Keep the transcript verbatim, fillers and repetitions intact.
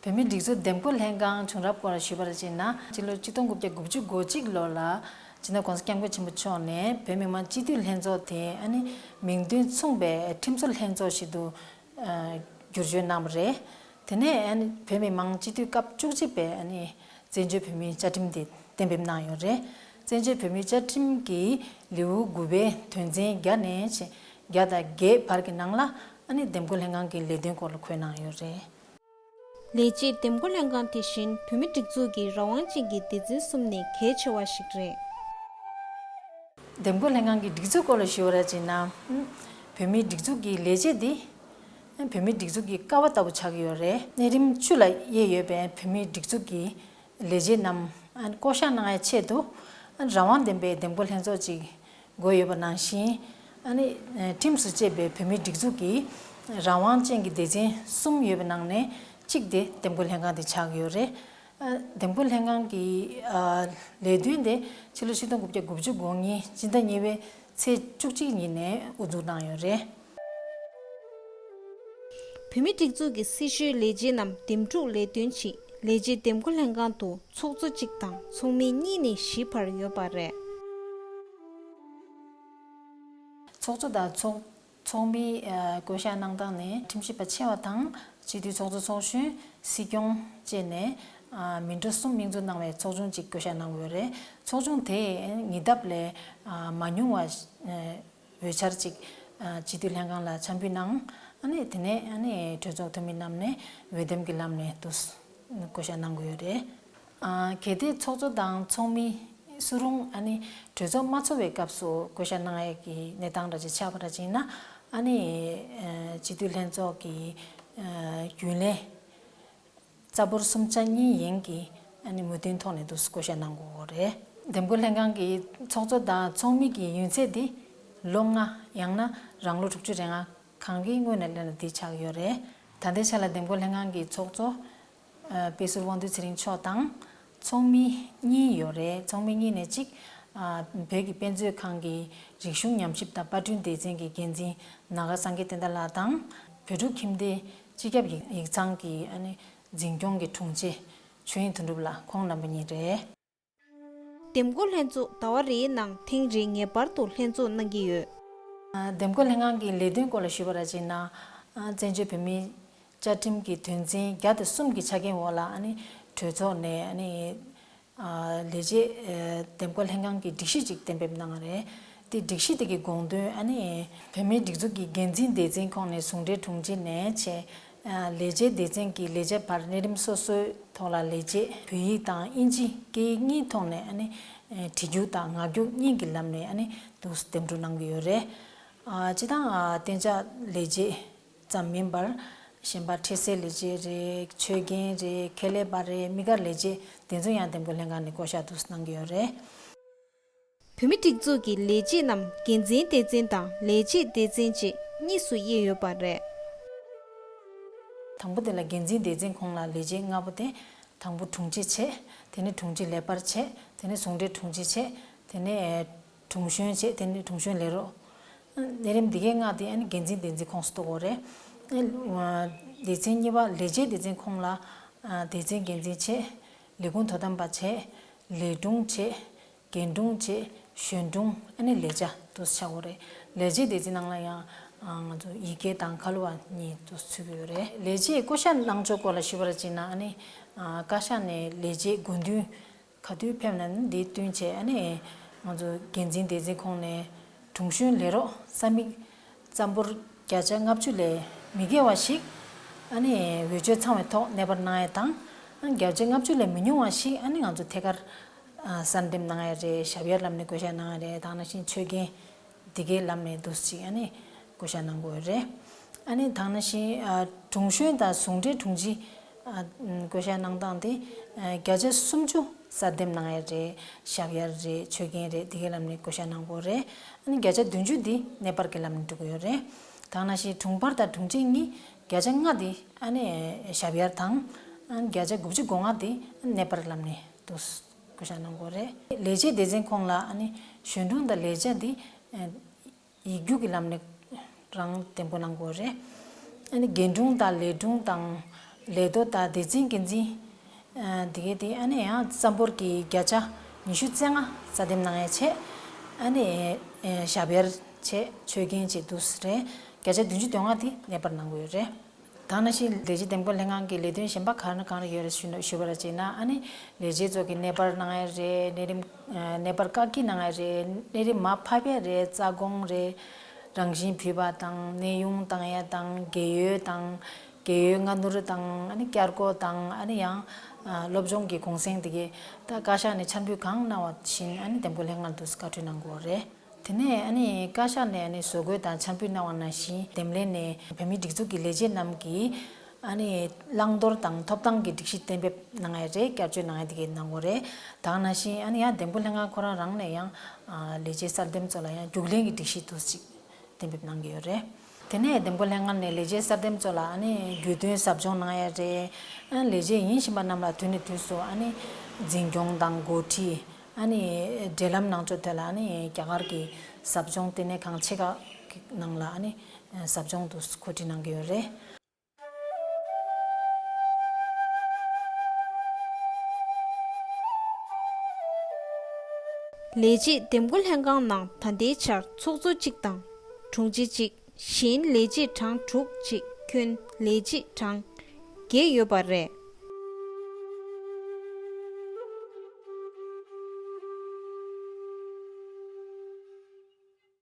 བོད་མིའི་སྒྲིག་འཛུགས་འདེམས་བསྐོ་ལྷན་ཁང་བྱུང་རབས་སྐོར་ལ་ཞུས་པར་བྱས་ན། སྤྱི་ལོ་ཆིག་སྟོང་དགུ་བརྒྱ་དགུ་བཅུ་གོ་གཅིག་ལོ་ལ་སྤྱི་ནོར་༸གོང་ས་༸སྐྱབས་མགོན་ཆེན་པོ་མཆོག་ནས་བོད་མི་མང་སྤྱི་འཐུས་ལྷན་ཚོགས་དེ་ཨ་ནི་མིང་དོན་མཚུངས་པའི་ཁྲིམས་བཟོ་ལྷན་ཚོགས་ཤིག་ཏུ་ཨ་བསྒྱུར་བཅོས་གནང་བ་རེད། དེ་ནས་ཨ་ནི་བོད་མི་མང་སྤྱི་འཐུས་སྐབས་བཅུ་གཅིག་པའི་ཨ་ནི་བཙན་བྱོལ་བོད་མིའི་བཅའ་ཁྲིམས་དེ་གཏན་འབེབས་གནང་ཡོད་རེད། བཙན་བྱོལ་བོད་མིའི་བཅའ་ཁྲིམས་ཀྱི་ལེའུ་དགུ་པའི་དོན་ཚན་བརྒྱ་ནས་བརྒྱ་དང་བརྒྱད་བར་གྱི་ནང་ལ་ཨ་ནི་འདེམས་བསྐོ་ལྷན་ཁང་གི་ལས་དོན་སྐོར་ལ་འཁོད་གནང་ཡོད་རེད། ལས་བྱེད་འདེམས་བསྐོ་ལྷན་ཁང་དེ་བཞིན་བོད་མིའི་སྒྲིག་འཛུགས་ཀྱི་རང་དབང་ཅན་གྱི་སྡེ་ཚན་གསུམ་ནས་གལ་ཆེ་བ་ཞིག་རེད། འདེམས་བསྐོ་ལྷན་ཁང་གི་སྒྲིག་འཛུགས་སྐོར་ལ་ཞུ་བ་ར་བྱས་ན། བོད་མིའི་སྒྲིག་འཛུགས་ཀྱི་ལས་བྱེད་འདི་བོད་མིའི་སྒྲིག་འཛུགས་ཀྱི་ཀ་བ་ལྟ་བུ་ཆགས་ཀྱི་ཡོད་རེད། གནས་རིམ་བཅུ་ལ་དབྱེ་ཡོད་པའི་བོད་མིའི་སྒྲིག་འཛུགས་ཀྱི་ལས་བྱེད་རྣམས་བསྐོ་བཞག་གནང་ཡའི་ཆེད་དུ་རང་དབང་ལྡན་པའི་འདེམས་བསྐོ་ལྷན་ཚོགས་ཅིག་དགོས་ཡོད་པ་ནང་བཞིན། ཨ་ནི་ཁྲིམས་སུ་བཅད་པའི་བོད་མིའི་སྒྲིག་འཛུགས་ཀྱི་རང་དབང་ཅན་གྱི་སྡེ་ཚན་གསུམ་ཡོད་པའི་ནང་ནས་གཅིག་དེ་འདེམས་བསྐོ་ལྷན་ཁང་དེ་ཆགས་ཀྱི་ཡོད་རེད། ཨ་འདེམས་བསྐོ་ལྷན་ཁང་གི་ཨ་ལས་དོན་དེ་ཕྱི་ལོ་ཆིག་སྟོང་དགུ་བརྒྱ་དགུ་བཅུ་གོ་གཉིས་སྤྱི་ཟླ་གཉིས་པའི་ཚེས་བཅུ་གཅིག་ཉིན་ནས་དབུ་འཛུགས་གནང་ཡོད་རེད། བོད་མིའི་སྒྲིག་འཛུགས་ཀྱི་སྲི་ཞུའི་ལས་བྱེད་རྣམས་འདེམས་སྒྲུག་ལས་དོན་ཆེད་ལས་བྱེད་འདེམས་བསྐོ་ལྷན་ཁང་དུ་ཚོགས་གཙོ་གཅིག་དང་ཚོགས་མི་གཉིས་ནས་བཞི་བར་ཡོད་པ་རེད། ཚོགས་གཙོ་དང་ཚོགས་ཚོགས་མི་ཨ་བསྐོ་བཞག་གནང་སྟངས་ནི་ཁྲིམས་ཞིབ་པ་ཆེ་བ་དང་སྤྱི་འཐུས་ཚོགས་གཙོ་ཚོགས་གཞོན། སྲིད་སྐྱོང་བཅས་ནས་ཨ་མི་འགྲོ་གསུམ་དམིགས་འཛུགས་གནང་བའི་ཚོགས་ཆུང་གཅིག་བསྐོ་བཞག་གནང་དགོས་རེད། ཚོགས་ཆུང་དེས་ཉེ་འདབས་ལས་ཨ་མ་ཉུང་བ་ཨ་འོས་འཆར་གཅིག་ཨ་སྤྱི་འཐུས་ལྷན་ཁང་ལ་འཆམ་འབུལ་གནང་། ཨ་ནི་དེ་ནས་ཨ་ནི་གྲོས་ཚོགས་འཐུས་མི་རྣམས་ནས་འོས་འདེམས་ཀྱི་ལམ་ནས་དུ་བསྐོ་བཞག་གནང་དགོས་ཡོད་རེད། ཨ་གལ་ཏེ་ཚོགས་གཙོ་དང་ཚོགས་མི་སུ་རུང་ཨ་ནི་གྲོས་ཚོགས་མ་ཚོགས་པའི་སྐབས་སུ་བསྐོ་བཞག་གནང་ཡས་ཀྱི་གནས་སྟངས་འདྲ་ཅིག་ཆགས་པ་འདྲ་ཅིག་ཡིན་ན། ཨ་ནི་ཨ་སྤྱི་འཐུས་ལྷན་ཚོགས་ཀྱི་ཨ་རྒྱུན་ལས་རྩ་འབོར་སུམ་ཆ་གཉིས་ཡན་གྱི་ཨ་ནི་མོས་མཐུན་ཐོག་ནས་འདུག་བསྐོ་བཞག་གནང་དགོས་རེད། འདེམས་བསྐོ་ལྷན་ཁང་གི་ཚོགས་གཙོ་དང་ཚོགས་མི་གི་ཡུན་ཚད་དེ་ལོ་ལྔ་ཡང་ན་རང་ལོ་དྲུག་ཅུ་རེ་ལྔ་གང་གི་སྔོན་ནས་སླེབས་ན་འདི་ཆགས་ཡོད་རེད། ད་ལྟའི་ཆ་ལ་འདེམས་བསྐོ་ལྷན་ཁང་གི་ཚོགས་གཙོ་ཨ་དཔེ་ཟུར་དབང་འདུས་ཚེ་རིང་མཆོག་དང་ཚོགས་མི་གཉིས་ཡོད་རེད། ཚོགས་མི་གཉིས་ནས་གཅིག་ཨ་བོད་ཀྱི་དཔེ་མཛོད་ཁང་གི་རིག་གཞུང་ཉམས་ཞིབ་དང་པར་སྐྲུན་སྡེ་ཚན་གྱི་འགན་འཛིན་ནཱ་ག་སངས་རྒྱས་བསྟན་དར་ལགས་དང་། བོད་ཕྲུག་ཁྱིམ་སྡེའི་སྤྱི་ཁྱབ་ཡིག་ཡིག་ཚང་གི་ཨ་ནི་འཛིན་སྐྱོང་གི་དྲུང་ཆེ་ཆོས་དབྱིངས་དོན་གྲུབ་ལགས་ཁོང་རྣམ་པ་གཉིས་རེད། འདེམས་བསྐོ་ལྷན་ཚོགས་ཟླ་བ་རེའི་ནང་ཐེངས་རེ་ངེས་པར་དུ་ལྷན་ཚོགས་གནང་གི་ཡོད། ཨ་འདེམས་བསྐོ་ལྷན་ཁང་གི་ལས་དོན་སྐོར་ལ་ཞུས་པ་ར་བྱས་ན། ཨ་བཙན་བྱོལ་བོད་མིའི་བཅའ་ཁྲིམས་ཀྱི་དོན་ཚན་བརྒྱ་དང་གསུམ་གྱི་ཆ་རྐྱེན་འོག་ལ་ཨ་ནི་གྲོས་ཚོགས་ནས་ཨ་ནི་ཨ་ལས་བྱེད་ཨ་འདེམས་བསྐོ་ལྷན་ཁང་གི་སྒྲིག་གཞི་ཅིག་གཏན་འབེབས་གནང་བ་རེད། དེ་སྒྲིག་གཞི་དེ་གི་དགོངས་དོན་ཨ་ནི་བོད་མིའི་སྒྲིག་འཛུགས་ཀྱི་འགན་འཛིན་སྡེ་ཚན་ཁོངས་ནས་ཟུང་འབྲེལ་དྲུང་ཆེ་ནས་བྱས། ལས་བྱེད་སྡེ་ཚན་གྱི་ལས་བྱེད་བར་གནས་རིམ་སོ་སོའི་ཐོག་ལ་ལས་བྱེད་བོད་ཡིག་དང་དབྱིན་ཇི་སྐད་ཡིག་གཉིས་ཐོག་ནས་ཨ་ནི་བྲིས་རྒྱུགས་དང་ངག་རྒྱུགས་གཉིས་ཀྱི་ལམ་ནས་ཨ་ནི་འདུག་འདེམས་སྒྲུག་གནང་གི་ཡོད་རེད། ཨ་སྤྱི་བཏང་ཨ་གཏན་འཇགས་ལས་བྱེད་ཙམ་མིན་པར་གཞན་པ་འཕྲལ་སེལ་ལས་བྱེད་རེད། ཆོས་རྒན་རེད། ཁེ་ལས་པ་རེད། དམིགས་བཀར་ལས་བྱེད་དེ་ཚོ་ཡང་འདེམས་བསྐོ་ལྷན་ཁང་ནས་བསྐོ་བཞག་འདུག་གནང་གི་ཡོད་རེད། བོད་མིའི་སྒྲིག་འཛུགས་ཀྱི་ལས་བྱེད་རྣམས་འགན་འཛིན་སྡེ་ཚན་དང་ལས་བྱེད་སྡེ་ཚན་བཅས་གཉིས་སུ་དབྱེ་ཡོད་པ་རེད། དང་པོ་དེ་ལ་འགན་འཛིན་སྡེ་ཚན་ཁོངས་ལ་ལས་བྱེད་ལྔ་པོ་དེ། དང་པོ་དྲུང་ཆེ་བྱས། དེ་ནས་དྲུང་ཆེ་ལས་འཕར་བྱས། དེ་ནས་ཟུང་འབྲེལ་དྲུང་ཆེ་བྱས། དེ་ནས་དྲུང་གཞོན་བྱས། དེ་ནས་དྲུང་གཞོན་ལས་རོགས། གནས་རིམ་འདི་གའི་ལྔ་དེ་ཨ་ནི་འགན་འཛིན་སྡེ་ཚན་ཁོངས་སུ་གཏོགས་དགོས་རེད། སྡེ་ཚན་གཉིས་པ་ལས་བྱེད་སྡེ་ཚན་ཁོངས་ལ་སྡེ་ཚན་འགན་འཛིན་བྱས། ལས་ཁུངས་དོ་དམ་པ་བྱས། ལས་དྲུང་བྱས། རྒན་དྲུང་བྱས། གཞོན་དྲུང་ཨ་ནི་ལས་བྱ་དུ་ཆགས་ཡོད་རེད། ལས་བྱེད་སྡེ་ཚན་ནང་ལ་ཡང་ང་ཚོ་ཡི་གེ་དང་ཁ་ལོ་བ་གཉིས་དུ་ཚུད་ཀྱི་ཡོད་རེད། ལས་བྱེད་བསྐོ་བཞག་གནང་ཕྱོགས་སྐོར་ལ་ཞུ་བར་བྱས་ན། ཨ་ནི་བཀའ་ཤག་ནས་ལས་བྱེད་དགོས་འདུན་ག་དུས་ཕེབས་ན་འདི་བསྟུན་བྱས། ཨ་ནི་ང་ཚོ་འགན་འཛིན་སྡེ་ཚན་ཁོངས་ནས་དྲུང་གཞོན་ལས་རོགས་ས་མིག་རྩ་འབོར་བརྒྱ་ཆ་ལྔ་བཅུ་ལས་མི་བརྒལ་བ་ཞིག་ཨ་ནི་འོས་ཆོས་ཚང་བའི་ཐོག་གནས་སྤར་གནང་ཡས་དང་། བརྒྱ་ཆ་ལྔ་བཅུ་ལས་མི་ཉུང་བ་ཞིག་ཨ་ནི་ང་ཚོ་ཐད་ཀར་གསར་འདེམས་གནང་ཡས་རེད། ཞབས་ཡར་ལམ་ནས་བསྐོ་བཞག་གནང་ཡས་རེད། དེ་ནང་བཞིན་ཆོས་རྒན་འདི་གའི་ལམ་ནས་འདུག་ཅིག་ཨ་ནི་བསྐོ་བཞག་གནང་དགོས་རེད། ཨ་ནི་དེ་ནང་བཞིན་དྲུང་གཞོན་དང་ཟུང་འབྲེལ་དྲུང་ཆེ་བསྐོ་བཞག་གནང་སྟངས་དེ་བརྒྱ་ཆ་སུམ་ཅུ་གསར་འདེམས་གནང་ཡས་རེད། ཞབས་ཡར་རེད། ཆོས་རྒན་རེད། འདི་གའི་ལམ་ནས་བསྐོ་བཞག་གནང་དགོས་རེད། ཨ་ནི་བརྒྱ་ཆ་བདུན་ཅུ་འདི་གནས་སྤར་གྱི་ལམ་ནས་འགྲོ་གི་ཡོད་རེད། དེ་ནང་བཞིན་དྲུང་འཕར་དང་དྲུང་ཆེ་གཉིས་བརྒྱ་ཆ་ལྔ་འདི་ཨ་ནི་ཞབས་ཡར་དང་། ཨ་ནི་བརྒྱ་ཆ་དགུ་བཅུ་གོ་ལྔ་འདི་གནས་སྤར་ལམ་ནས་དུ་བསྐོ་བཞག་གནང་དགོས་རེད། ལས་བྱེད་སྡེ་ཚན་ཁོངས་ལ་ཨ་ནི་གཞོན་དྲུང་དང་ལས་བྱ་འདི་ཡིག་རྒྱུགས་ཀྱི་ལམ་ནས་རང་འདེམས་བསྐོ་གནང་དགོས་རེད། ཨ་ནི་རྒན་དྲུང་དང་ལས་དྲུང་དང་ ལས་ཐོག་དང་སྡེ་ཚན་འགན་འཛིན་དེ་གའི་དེ་ཨ་ནི་ཡང་རྩ་འབོར་གྱི་བརྒྱ་ཆ་ཉི་ཤུ་རྩ་ལྔ་རྩ་འདེམས་གནང་ཡ་བྱས། ཨ་ནི་ཞབས་ཡར་བྱས་ཆོད་མཁན་བྱས་འདུག་རེད། བརྒྱ་ཆ་བདུན་ཅུ་དོན་ལྔ་དེ་གནས་སྤར་གནང་དགོས་ཡོད་རེད། ད་ནང་བཞིན་ལས་བྱེད་འདེམས་བསྐོ་ལྷན་ཁང་གི་ལས་དོན་གཞན་པ་ག་རེ་གང་རེ་ཡོད་རེད་ཞུ་ན་ཞུ་བ་ར་བྱས་ན། ཨ་ནི་ལས་བྱེད་ཚོ་གི་གནས་སྤར་གནང་ཡ་རེད། གནས་རིམ་གནས་སྤར་བཀག་སྐྱིལ་གནང་ཡ་རེད། གནས་རིམ་མར་ཕབ་ཡ་རེད། རྩ་དགོངས་རེད། རང་བཞིན་ཕུད་པ་དང་གནས་དབྱུང་བཏང་ཡ་དང་རྒས་ཡོལ་དང་རྒས་ཡོལ་སྔ་སྣུར་དང་ཨ་ནི་བསྐྱར་བགོ་དང་ཨ་ནི་ཡང་སློབ་སྦྱོང་གི་གུང་སེང་དེ་གའི་ད་བཀའ་ཤག་ནས་འཆར་འབུལ་གང་གནང་བ་བཞིན་ཨ་ནི་འདེམས་བསྐོ་ལྷན་ཁང་དུ་བཀའ་འཁྲོལ་གནང་དགོས་རེད། དེ་ནས་ཨ་ནི་བཀའ་ཤག་ནས་ཨ་ནི་བཟོ་འགོད་དང་འཆར་འབུལ་གནང་བ་ནང་བཞིན་འདེམས་ལྷན་ནས་བོད་མིའི་སྒྲིག་འཛུགས་ཀྱི་ལས་བྱེད་རྣམས་ཀྱིས་ཨ་ནི་བླང་དོར་དང་ཐོབ་ཐང་གི་སྒྲིག་གཞི་གཏན་འབེབས་གནང་ཡ་རེད། བསྐྱར་བཅོས་གནང་ཡ་དེ་གའི་གནང་དགོས་རེད། ད་ག་ནང་བཞིན་ཨ་ནི་ཡང་འདེམས་བསྐོ་ལྷན་ཁང་ཁོ་རང་རང་ནས་ཡང་ལས་བྱེད་གསར་འདེམས་ཚོ་ལ་ཡང་རྒྱུགས་ལེན་གྱི་སྒྲིག་གཞི་དུ་ཅིག་གཏན་འབེབས་གནང་གི་ཡོད་རེད། དེ་ནས་འདེམས་བསྐོ་ལྷན་ཁང་ནས་ལས་བྱེད་གསར་འདེམས་ཚོ་ལ་ཨ་ནི་རྒྱུས་སྟོན་ཟབ་སྦྱོང་གནང་ཡ་རེད། ཨ་ནི་ལས་བྱེད་ཡིན་བཞིན་པ་རྣམས་ལ་དུས་ནས་དུས་སུ་ཨ་ནི་འཛིན་སྐྱོང་དང་འགོ་ཁྲིད། ཨ་ནི་འབྲེལ་ལམ་ནང་ཚོ་དེ་ལ་ཨ་ནི་རྒྱ་གར་གྱི་ཟབ་སྦྱོང་ལྟེ་གནས་ཁང་ཆེ་ཁག་གི་ནང་ལ་ཨ་ནི་ཟབ་སྦྱོང་དུ་གོ་སྒྲིག་གནང་གི་ཡོད་རེད། ལས་བྱེད་འདེམས་བསྐོ་ལྷན་ཁང་ནང་ད་ལྟའི་ཆར་ཚོགས་གཙོ་གཅིག་དང་དྲུང་ཆེ་གཅིག་གཞན་ལས་བྱེད་གྲངས་དྲུག་ཅིག་ཁྱོན་ལས་བྱེད་གྲངས་བརྒྱད་ཡོད་པ་རེད།